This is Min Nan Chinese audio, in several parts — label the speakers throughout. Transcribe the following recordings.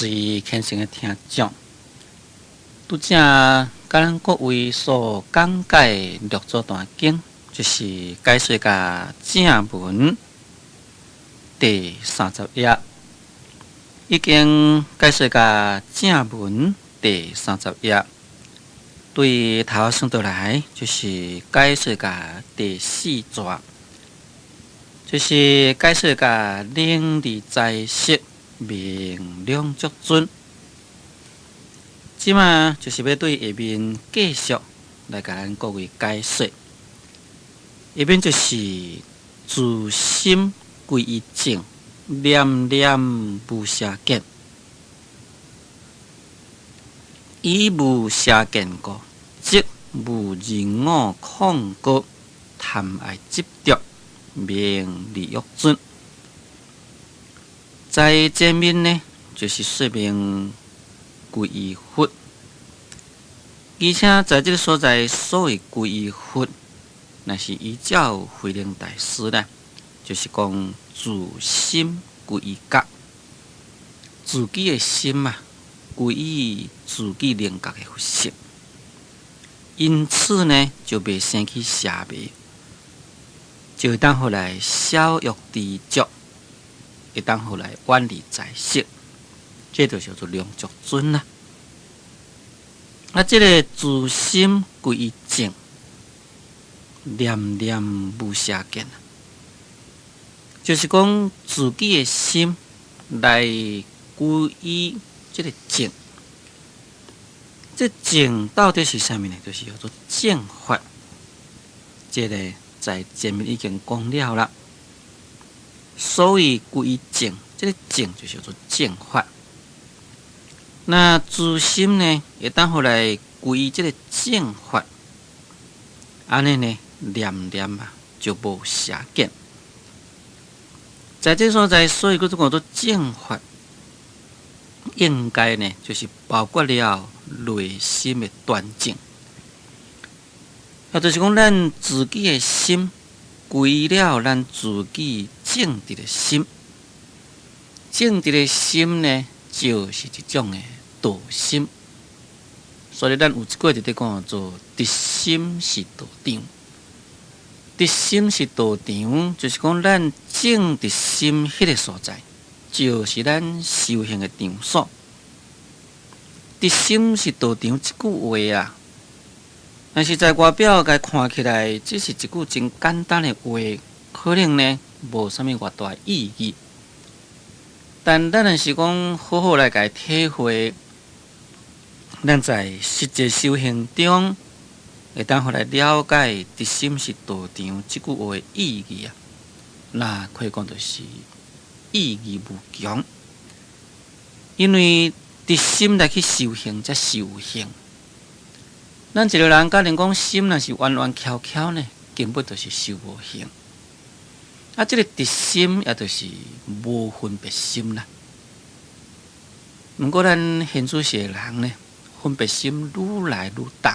Speaker 1: 隨虔誠的聽眾，拄才佮咱各位所講解六祖壇經，就是解說甲正文第三十頁，已經解說甲正文第三十頁，對頭算倒來就是解說甲第四逝，就是解說甲能離財色名兩足尊。這馬就是欲對下面繼續來共咱各位解說。下面就是自心歸依淨，念念無邪見，以無邪見故，則無人我曠過貪愛執著，名離欲尊。在前面呢，就是說明歸依佛，而且在這个所在，所謂歸依佛，若是依照慧能大師呢，就是講自心歸依覺，自己的心啊，歸依自己靈覺的佛性，因此呢，就袂生起邪迷，就會當予來消欲知足。會當予來遠離財色，這就叫做兩足尊啦。啊，這个自心歸依淨，念念無邪見，就是講自己的心來歸依這个淨。這淨到底是啥物呢？就是叫做正法。這个在前面已經講了啦。所謂歸依淨，這个淨就是叫做正法。那自心呢，會當予來歸依這个正法，按呢呢，念念啊就無邪見。在這所在，所以閣做講做正法，應該呢就是包括了內心的端正，啊，就是講咱自己的心。歸了咱自己正直的心，正直的心呢，就是一種的道心。所以咱有一句佇咧講做直心是道場，直心是道場，就是講咱正直心彼个所在，就是咱修行的場所。直心是道場這句話啊。但是在外表共看起來，這是一句真簡單的話，可能呢無啥物偌大意義。但咱若是講好好來共體會，咱在實際修行中，會當予來了解“直心是道場”這句話的意義啊，那可以講就是意義無窮。因為直心來去修行，才修行。咱一个人，假如講心若是彎彎翹翹呢，根本就是修無行。啊，這个直心也就是無分別心啦。毋過咱現主時的人呢，分別心愈來愈重，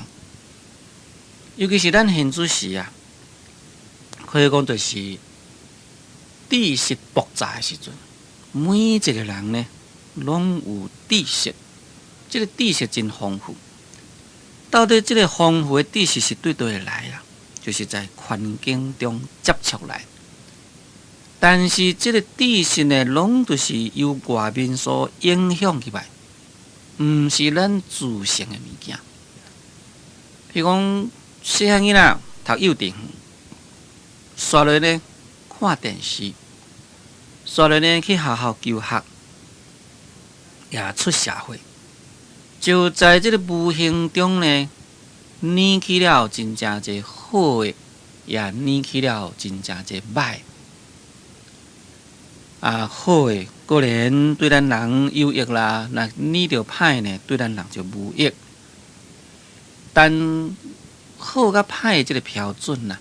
Speaker 1: 尤其是咱現主時啊，可以講就是知識爆炸的時陣，每一个人呢，攏有知識，這个知識真豐富。到底這个豐富的知識是對佗位來啊？就是在環境中接觸來。但是這个知識呢，攏就是由外面所影響入來，毋是咱自性的物件。譬如講，細漢囡仔讀幼稚園，煞落呢看電視，煞落呢去學校求學，也出社會。就在這个無形中呢，染起了真正濟好的，也染起了真正濟歹。啊，好的固然對咱人有益啦，若染著歹呢，對咱人就無益。但好佮歹這个標準啊，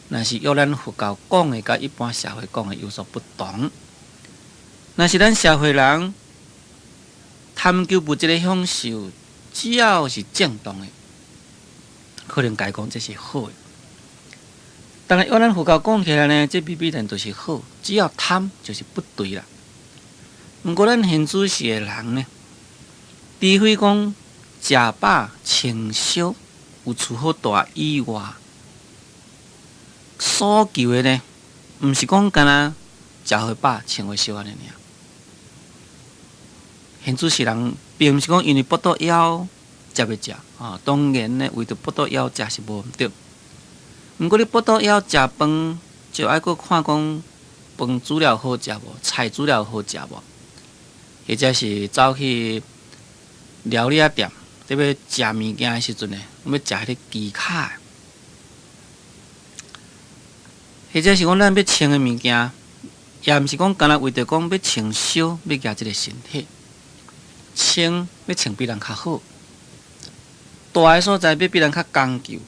Speaker 1: 若是約咱佛教講的，佮一般社會講的有所不同。若是咱社會人，貪求物質的享受，只要是正當的，可能共講這是好的。但是按咱佛教講起來呢，這未必然就是好，只要貪就是不對啦。毋過咱現主時的人呢，除非講食飽穿燒有厝好蹛以外，所求的呢，毋是講干焦食予飽穿予燒按呢爾。現主時人並毋是講因為腹肚枵才欲食啊，當然呢，為著腹肚枵食是無毋對。毋過你腹肚枵食飯，就愛閣看講飯煮了好食無，菜煮了好食無，或者是走去料理仔店，佇欲食物件的時陣呢，欲食彼个雞跤，或者是講咱欲穿的物件，也毋是講干焦為著講欲穿燒，欲舉這个身體，穿欲穿比人較好，蹛的所在欲比人較講究，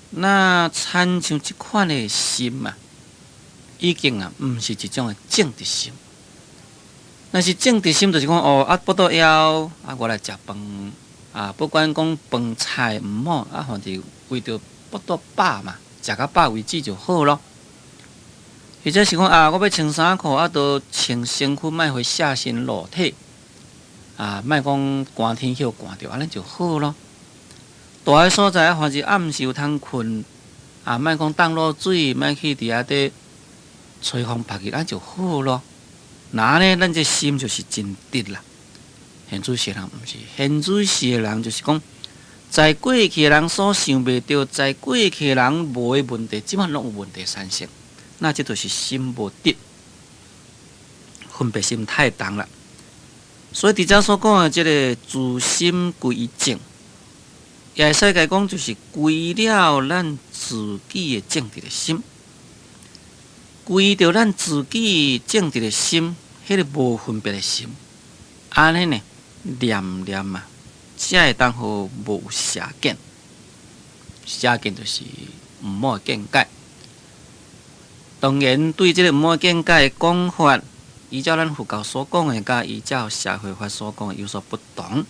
Speaker 1: 那親像這款的心啊，已經啊，毋是一種的正直心。若是正直心，就是講哦，啊，腹肚枵，啊，我來食飯，啊，不管講飯菜毋好，啊，反正為著腹肚飽嘛，食甲飽為止就好咯。或者是講啊，我欲穿衫褲，啊，都穿身軀，莫予赤身露體，啊，莫講寒天予寒著，按呢就好咯。蹛的所在，啊，凡是暗時有通睏，啊，莫講凍落水，莫去佇遐佇吹風曝日，按呢就好咯。若按呢，咱這心就是真直啦。現主時的人毋是，現主時的人就是講，在過去的人所想袂著，在過去的人無的問題，這擺攏有問題產生。那這就是心無直，分別心太重啦。所以佇遮所講的這个自心歸於正，也會使共講就是歸了咱自己的正直的心。歸著咱自己正直的心，彼个無分別的心，按呢呢，念念啊，才會當予無邪見。邪見就是毋好的見解。當然，對這个毋好的見解的講法，依照咱佛教所講的，佮依照社會法所講的有所不同。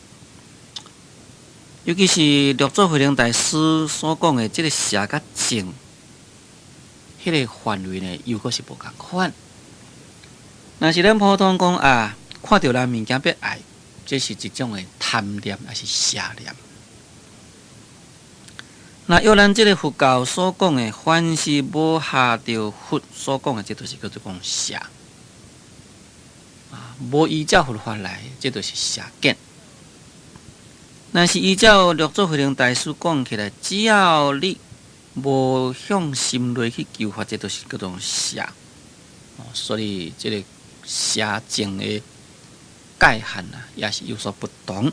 Speaker 1: 尤其是六祖慧能大師所講的這个邪佮正。彼个範圍呢，又閣是無仝款。若是咱普通講啊，看著人物件欲愛，這是一種的貪念，抑是邪念。若用咱這个佛教所講的，凡是無合著佛所講的，這就是叫做講邪。啊，無依照佛法來，這就是邪見。若是依照六祖慧能大師講起來，只要你無向心內去求法，這就是叫做邪。所以這个邪正的界限啊，也是有所不同。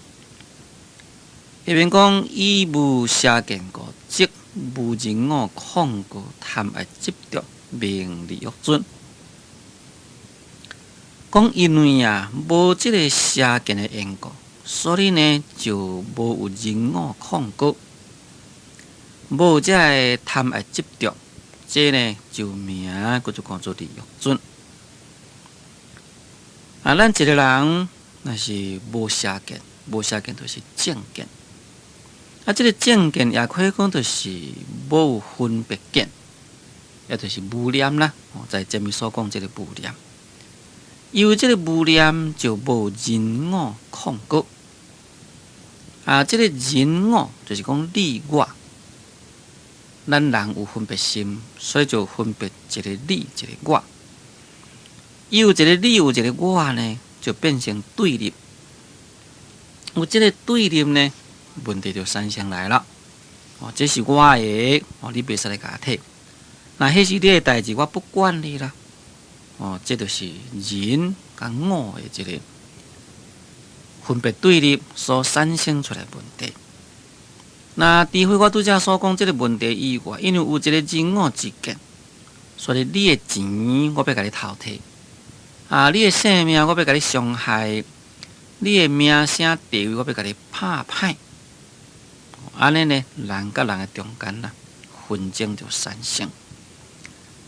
Speaker 1: 彼邊講以無邪見故，則無人我控告貪愛執著名利欲尊。講因為啊，無這个邪見的緣故，所以呢就無有人我控告。無這个貪愛執著，這呢就名叫做講做利欲尊。啊，咱一个人若是無邪見，無邪見就是正見。啊，這个正見也可以講就是無有分別見，也就是無念啦。在前面所講這个無念，因為這个無念就無人我控告。啊，這个人我就是講你我。咱人有分別心，所以就分別一个你，一个我。有一个你，有一个我呢，就變成對立。有這个對立呢，問題就產生來了。哦，這是我的，哦，你袂使來共我提。若彼是你的代誌，我不管你啦。哦，這就是人佮我的這个分別對立所產生出來問題。那除非我拄才所講這个問題以外，因為有一个人我之見，所以你的錢我欲共你偷提，啊，你的性命我欲共你傷害，你的名聲地位我欲共你拍歹，按呢呢，人佮人的中間啦，紛爭就產生。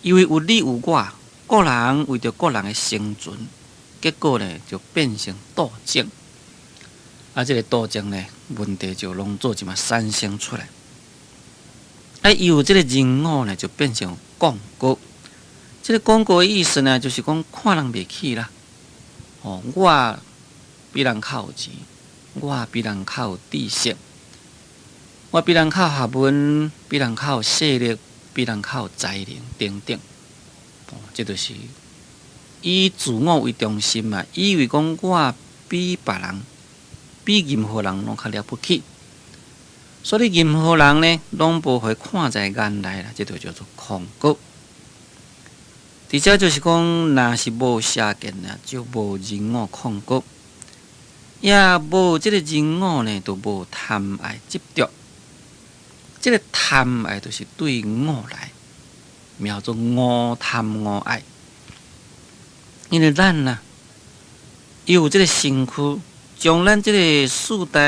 Speaker 1: 因為有你有我，各人為著各人的生存，結果呢就變成鬥爭。啊，這个鬥爭呢，問題就攏做這麼產生出來。啊，有這个人我呢，就變成廣告。這个廣告的意思呢，就是講看人袂起啦。哦，我比人較有錢，我比人較有知識，我比人較學問，比人較有勢力，比人較有才能等等。哦，這就是以自我為中心嘛，以為講我比別人、比任何人攏較了不起，所以任何人呢，攏無予看在眼內啦，這就叫做狂傲。而且就是講，若是無邪見啊，就無人我控告，也無這個人我呢，就無貪愛執著。這個貪愛就是對我來，名做五貪五愛。因為咱啊，有這個身軀，將咱這個四大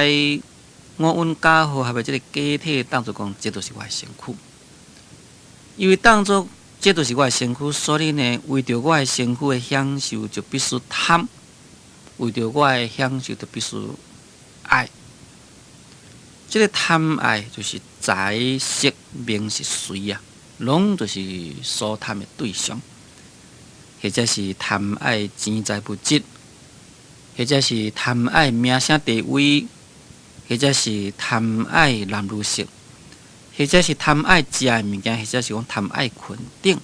Speaker 1: 五蘊假合的這個假體當做講，這就是我的身軀。因為當做這就是我的身軀，所以呢，為著我的身軀的享受，就必須貪；為著我的享受，就必須愛。這個貪愛就是財色名食睡啊，攏就是所貪的對象，或者是貪愛錢財物質，或者是貪愛名聲地位，或者是貪愛男女色，或者是貪愛食的物件，或者是講貪愛睏等。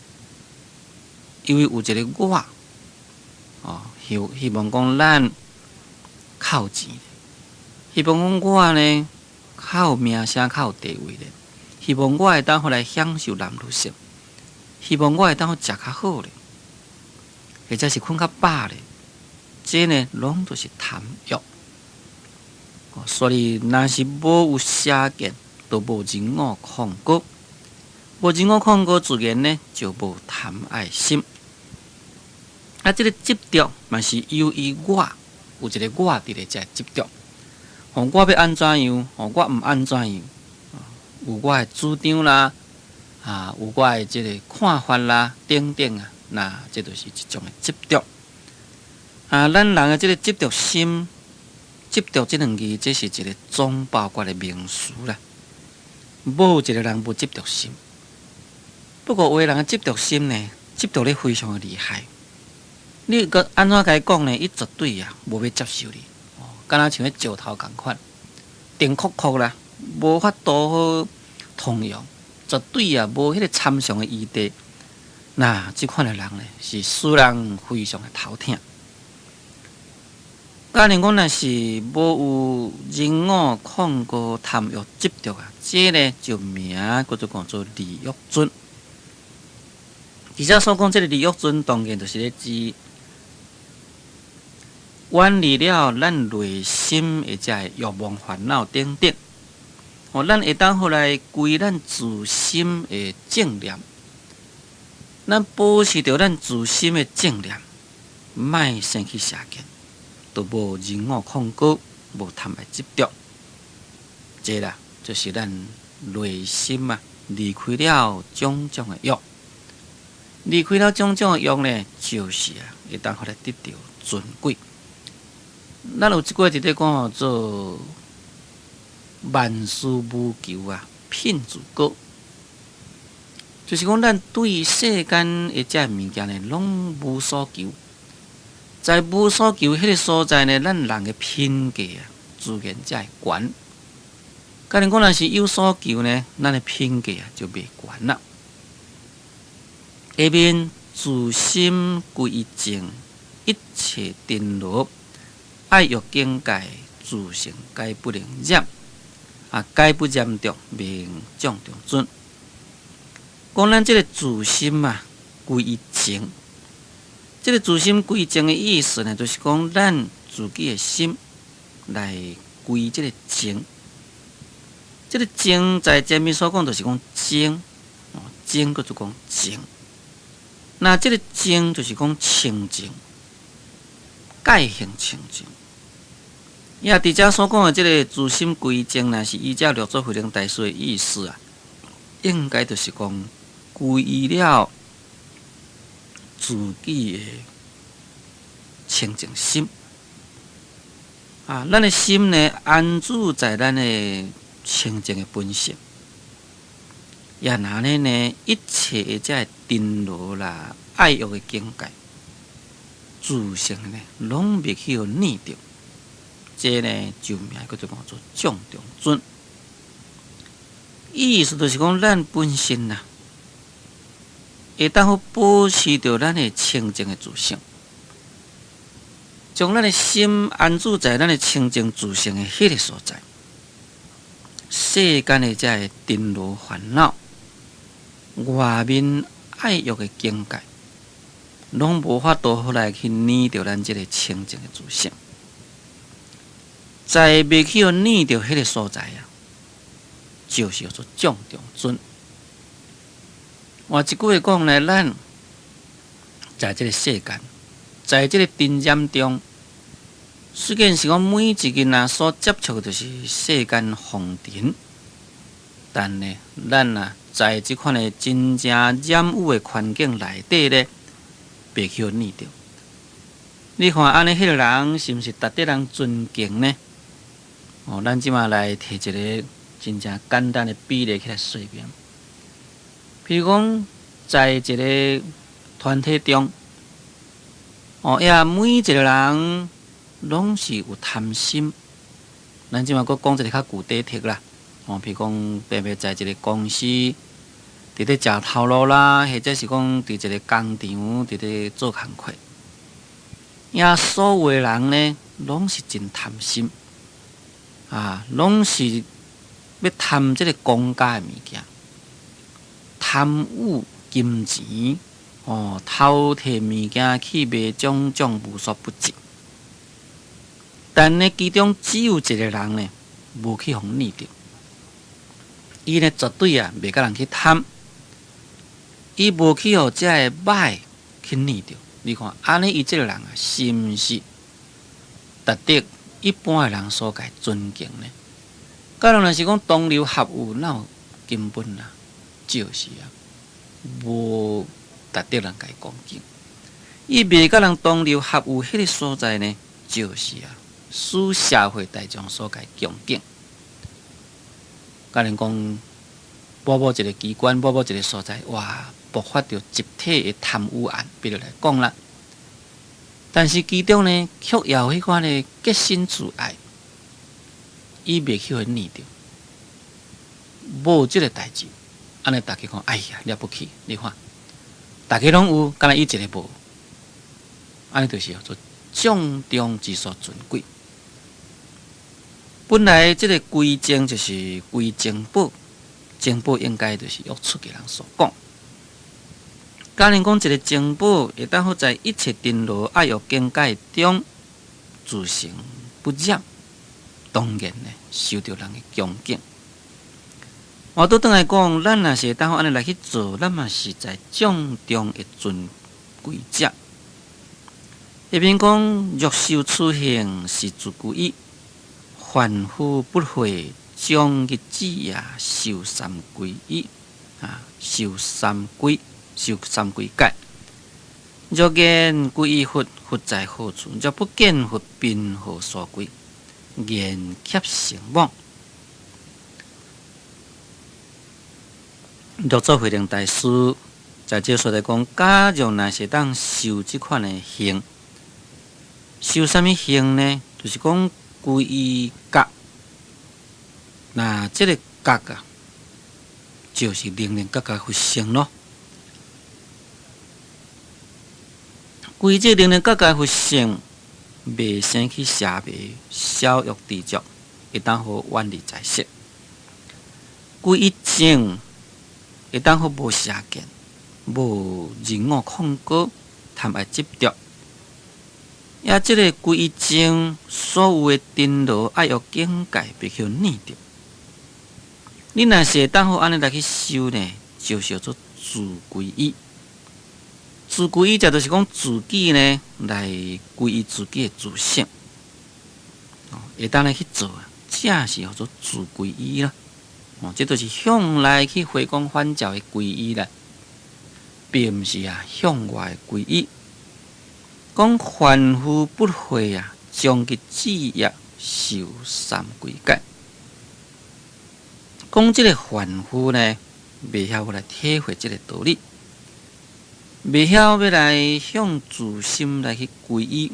Speaker 1: 因為有一個我，哦，希望講咱較有錢，希望講我呢較有名聲、較有地位咧，希望我會當予來享受男女色，希望我會當予食較好咧，或者是睏較飽咧，這呢攏都是貪欲。所以若是無有邪見，就無人我控告，無人我控告，自然呢就無貪愛心。啊，這個執著嘛是由於我有一個我佇咧才會執著。哦，我欲按怎樣？哦，我毋按怎樣？有我的主張啦，啊，有我的這個看法啦，等等啊，那這就是一種的執著。啊，咱人的這個執著心，執著這兩字，這是一個總包括的名詞啦。無一個人無執著心。不過有的人的執著心呢，執著得非常的厲害。你閣按怎共伊講呢？伊絕對啊，無欲接受你。哦，敢若像彼石頭仝款，定箍箍啦，無法度好通融，絕對啊，無彼個參詳的餘地。那這款的人呢，是使人非常的頭疼。假如講若是無有人我控告貪欲執著啊，這呢就名叫做講做離欲尊。而且所講這個離欲尊，當然就是咧指遠離了咱內心的這个欲望煩惱等等。哦，咱會當予來歸咱自心的正念，咱保持著咱自心的正念，莫生起邪見，就無人我控告，無貪愛執著。這啦，就是咱內心啊，離開了種種的欲，離開了種種的欲呢，就是啊，會當予來得著尊貴。咱有一句佇咧講做萬事無求啊，品自高，就是講咱對世間的這物件呢，攏無所求。在無所求彼個所在呢，咱人的品格啊，自然才會懸。假如講若是有所求呢，咱的品格啊就袂懸啦。下面自心歸依淨，一切塵勞，愛欲境界，自性皆不能染。啊，皆不染著，名眾中尊。講咱這個自心啊，歸依淨。這個自心歸淨的意思呢，就是講咱自己的心來歸這個淨。這個淨在前面所講，就是講淨，哦，淨閣就講淨。那這個淨就是講清淨，界限清淨。也佇遮所講的這個自心歸淨，若是依照六祖慧能大師的意思啊，應該就是講歸依了自己的清淨心啊，咱的心呢，安住在咱的清淨的本性，也那呢呢，一切的這个塵勞啦、愛欲的境界，自性呢，攏袂去予染著。這呢就名叫做講做眾中尊。意思就是講，咱本身啊，會當好保持著咱的清淨的自性，將咱的心安住在咱的清淨自性的彼個所在。世間的這个塵勞煩惱、外面愛欲的境界，攏無法度好來去染著咱這个清淨的自性。在袂去予染著彼个所在啊，就是叫做眾中尊。換一句話講呢，咱在這个世間，在這个塵染中，雖然是講每一個人所接觸的就是世間紅塵，但呢，咱啊，在這款的真正染污的環境內底咧，袂去予染著。你看按呢，彼个人是毋是值得人尊敬呢？哦，咱這馬來提一个真正簡單的比例起來說明。比如講，在一个團體中，哦，也每一个人攏是有貪心。咱這馬閣講一个較具體的啦。哦，比如講，特別在一个公司，佇咧食頭路啦，或者是講佇一个工廠佇咧做工課，也所有的人呢，攏是真貪心，啊，攏是欲貪這个公家的物件，貪污金錢，哦，偷提物件去賣，種種無所不至。但呢，其中只有一个人呢，無去予染著，伊呢絕對啊，袂佮人去貪，伊無去予這个歹去染著。你看，按呢伊這个人啊，是毋是值得一般的人所共尊敬呢？假如若是講同流合污，哪有根本啊？就是啊，無值得人共伊恭敬。伊袂佮人同流合污，彼个所在呢，就是啊，使社會大眾所共恭敬。假如講，某某一个機關，某某一个所在，哇，爆發著集體的貪污案，比如來講啦。但是其中呢，卻有彼款的潔身自愛，伊袂去予染著，無這个代誌，按呢逐家講，哎呀，了不起！你看，逐家攏有，干焦伊一个無，按呢就是叫做眾中之所尊貴。本來這个歸正就是歸正寶，正寶應該就是約出家人所講。假如講一个珍寶會當好在一切塵勞愛欲境界中自性不染，當然呢受著人的恭敬。我倒轉來講，咱若是會當好按呢來去做，咱嘛是在眾中的尊貴者。下面講，若修此行是自歸依，凡夫不會將日子啊修三歸依啊，修三歸，修三歸戒。若見歸依佛，佛在何處？若不見佛，貧何所歸？言怯成妄。六祖慧能大師在這所在講，假如若是當修這款的行，修啥物行呢？就是講歸依覺。那這个覺啊，就是靈靈覺覺佛性咯。歸這靈靈覺覺佛性，袂生起邪迷、小欲知足，會當好遠離財色。歸依正，會當好無邪見、無人我控過、貪愛執著。也這个歸依正，所有的塵勞愛欲境界，袂去染著。你若是會當好按呢來去修呢，就是叫做自歸依。自歸依者就是講自己呢來歸依自己的自性，哦，會當來去做啊，這是叫做自歸依啦。哦，這就是向內去回光返照的歸依啦，並毋是啊向外的歸依。講凡夫不會啊，將佢志業受三歸戒。講這个凡夫呢，袂曉來體會這个道理。袂曉欲來向自心來去歸依，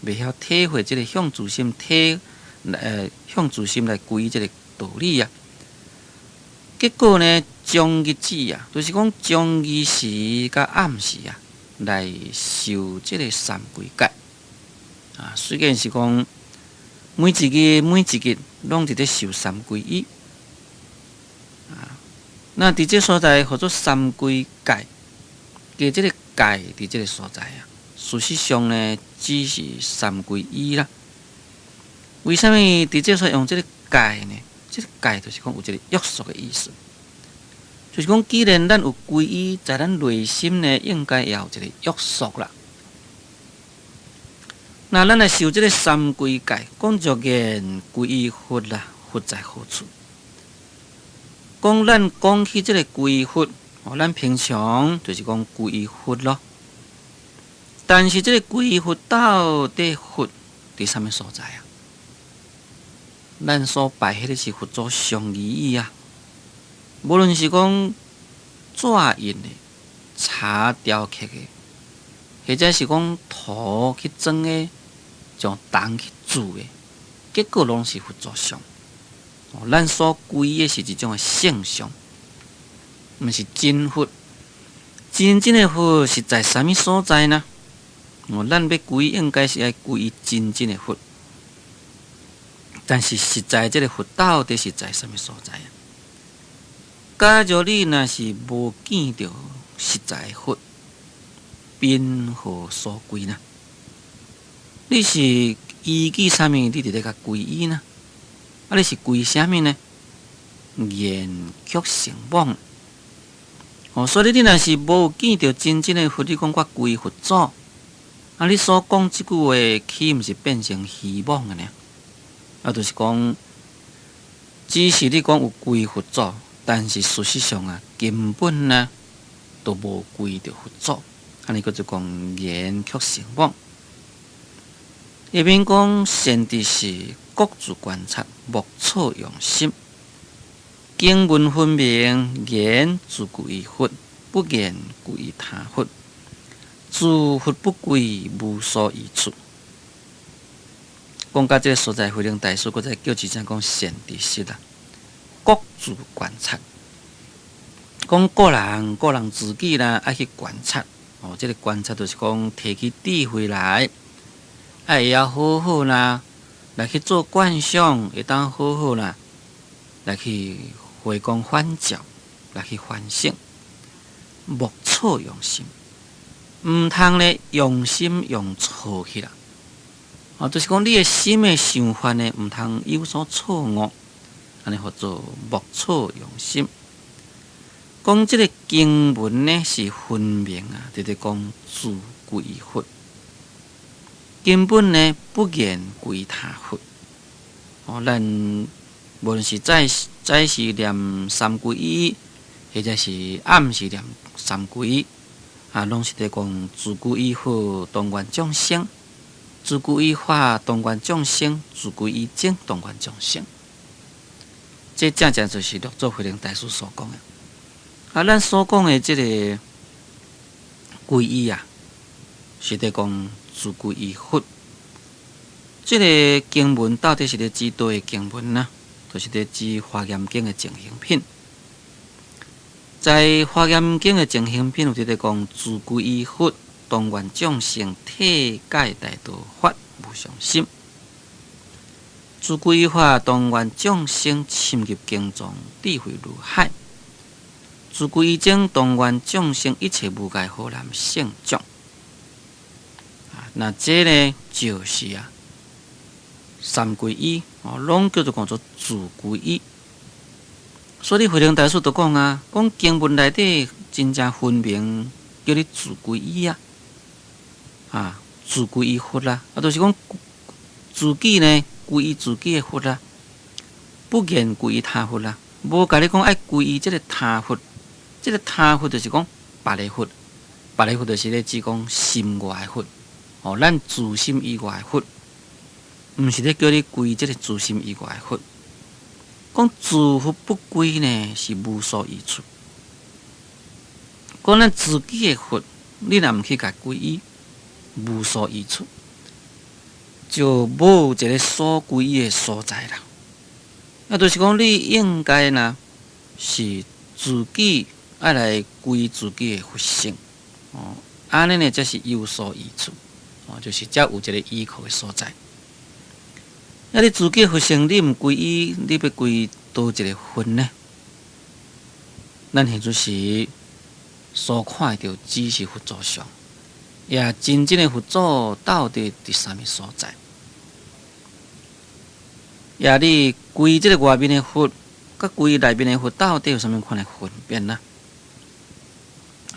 Speaker 1: 袂曉體會這个向自心體，向自心來歸依這个道理啊。結果呢，將日子啊，就是講將日時佮暗時啊，來受這个三歸戒啊。雖然是講每一日每一日攏佇咧受三歸依啊，那佇這所在號做三歸戒，加這个戒佇這个所在啊，事實上呢，只是三歸依啦。為啥物佇這所用這个戒呢？這个戒就是講有一个約束的意思，就是講既然咱有歸依，在咱內心呢，應該也有一個約束啦。那咱來受這个三歸戒，講若言歸依佛啦，佛在何處？講咱講起這个歸佛，哦，咱平常就是講歸依佛咯。但是這个歸佛到底佛佇啥物所在啊？咱所拜彼个是佛祖上義啊，無論是講紙印的、柴雕刻的，或者是講土去裝的、用銅去鑄的，結果攏是佛祖像。哦，咱所歸的是一種的聖像，毋是真佛。真正的佛是在啥物所在呢？哦，咱欲歸應該是愛歸真正的佛。但是實在這个佛到底是在啥物所在啊？假如你若是無見著實在佛，憑何所歸呢？你是依據啥物？你佇咧共歸依呢？啊，你是歸啥物呢？言卻成妄。哦，所以你若是無見著真正的佛，你講我歸佛祖，啊，你所講這句話，豈毋是變成虛妄的呢？啊，就是講，只是你講有歸佛祖，但是事實上啊，根本呢都無歸著佛祖，按呢叫做講言卻成妄。下面講善知識各自觀察，莫錯用心。經文分明，言自歸依佛，不言歸依他佛。自佛不歸，無所依處。講到這个所在，慧能大師閣再叫一聲講善知識啦，各自觀察。講個人個人自己啦，愛去觀察。哦，這个觀察就是講提起智慧來，愛會曉好好啦，來去做觀想，會當好好啦，來去回光返照，來去反省，莫錯用心，毋通咧用心用錯去啦。哦，就是講你的心的想法呢，毋通有所錯誤，按呢號做莫錯用心。講這个經文呢是分明啊，佇咧講自歸佛，根本呢不言歸他佛。哦，咱無論是早早時念三歸依，或者是暗時念三歸，啊，攏是佇講自歸依佛，當願眾生；自歸依法，當願眾生；自歸依僧，當願眾生。這正正就是六祖慧能大師所講的。啊，咱所講的這个歸依啊，是佇講自歸依佛。這个經文到底是咧指佗个經文呢？就是咧指《華嚴經》的淨行品。在《華嚴經》的淨行品有佇咧講自歸依佛，當願眾生體解大道發無上心；自歸依法，當願眾生深入經藏，智慧如海；自歸依僧，當願眾生一切無礙好難勝眾。啊，那這呢就是啊三歸依哦，攏叫做講做自歸依。所以慧能大師就講啊，講經文內底真正分明叫你自歸依啊，啊，自歸依佛啦，啊，就是講自己呢歸依自己的佛啦，不言歸依他佛啦，無共你講愛歸依這个他佛，這个他佛就是講別个佛，別个佛就是咧指講心外的佛，哦，咱自心以外的佛，毋是咧叫你歸這个自心以外的佛。講自佛不歸呢，是無所依處。講咱自己的佛，你若毋去共歸依，無所依處，就無一个所歸依的所在啦。啊，就是講你應該呢是自己愛來歸自己的佛性，哦，按呢呢才是有所依處，哦，就是才有一个依靠的所在。啊，你自己佛性你毋歸依，你欲歸佗一个佛呢？咱現陣時所看著只是佛祖像，也真正的佛祖到底佇啥物所在？也你歸這个外面的佛，佮歸內面的佛，到底有啥物款的分別呢？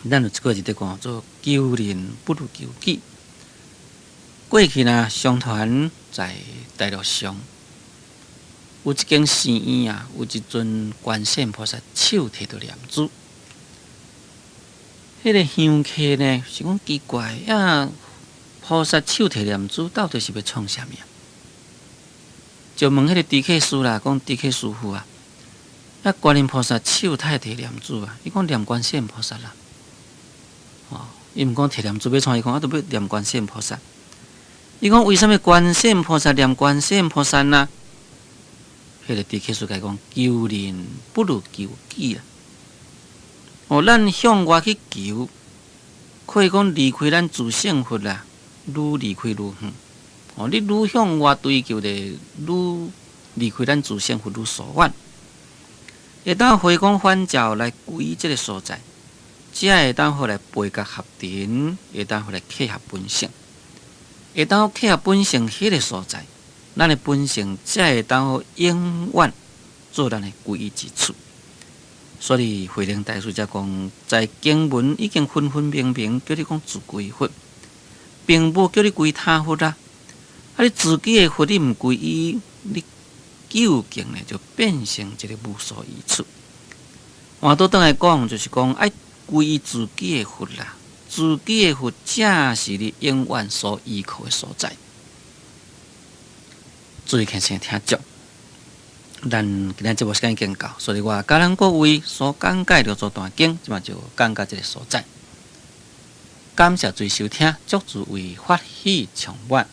Speaker 1: 咱有一句字佇講做求人不如求己。過去呢，相傳在大陸上有一間寺院啊，有一尊觀世音菩薩手提著念珠。彼个香客呢，是講奇怪啊，菩薩手提念珠到底是欲創啥物啊？就問彼个知客師啦，講知客師父啊，啊觀音菩薩手提提念珠啊，伊講念觀世音菩薩啦。哦，伊毋講提念珠欲創，伊講啊，著欲念觀世音菩薩。伊講為啥物觀世音菩薩念觀世音菩薩呢？彼个知客師共伊講，求人不如求己啦。哦，咱向外去求，可以講離開咱自性佛啦，愈離開愈遠。哦，你愈向外追求的，愈離開咱自性佛愈疏遠。會當回光返照來歸這个所在，才會當好來背覺合陣，會當好來契合本性。會當契合本性彼个所在，咱的本性才會當好永遠做咱的歸依之處。所以慧能大師才講，在經文已經分分明明叫你講自歸佛，並無叫你歸他佛啦。啊，你自己的佛你毋歸依，你究竟呢就變成一个無所依處。換倒轉來講，就是講愛歸依自己的佛啦。自己的佛才是你永遠所依靠的所在。注意聽聲聽足，咱今日節目時間已經到，所以我共咱各位所講解六祖壇經，這擺就講到這个所在。感謝諸位收聽，祝諸位法喜充滿。